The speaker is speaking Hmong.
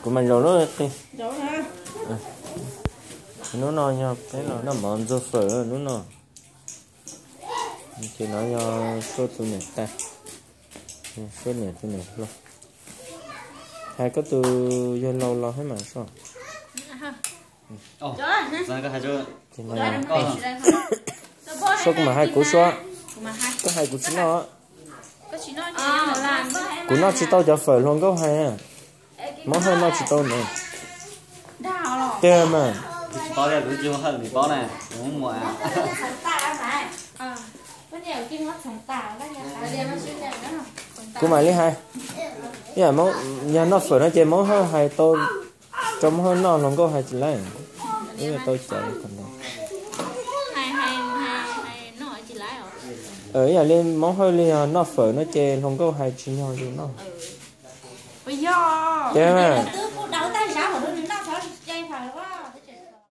Kuv mam zaum lub qi. Hnub no yog peb los noj mov ntxuag fawm hnub no. Ces no yog Suab tus niam tais, Suab niam tus niam hluas. Hais koj tus yawg laus los hab mas Suab. Suab, kuv mam hais kuv Suab, koj hais kuv tsis noj. Kuv noj tsis tau cov fawm hluas nkauj hais. Mob Hawj noj tsis tau na. Tiag mas. Kuv mam li hais. Yog noj fawm no ces Mob Hawj hais tau, rau Mob Hawj noj, hluas nkauj hais tsis laib. Wb yuav tau caiv qhov ntawd. Ib yam li Mob Hawj li yog noj fawm no ces hluas nkauj hais tsis nyog li noj. Tiag mas.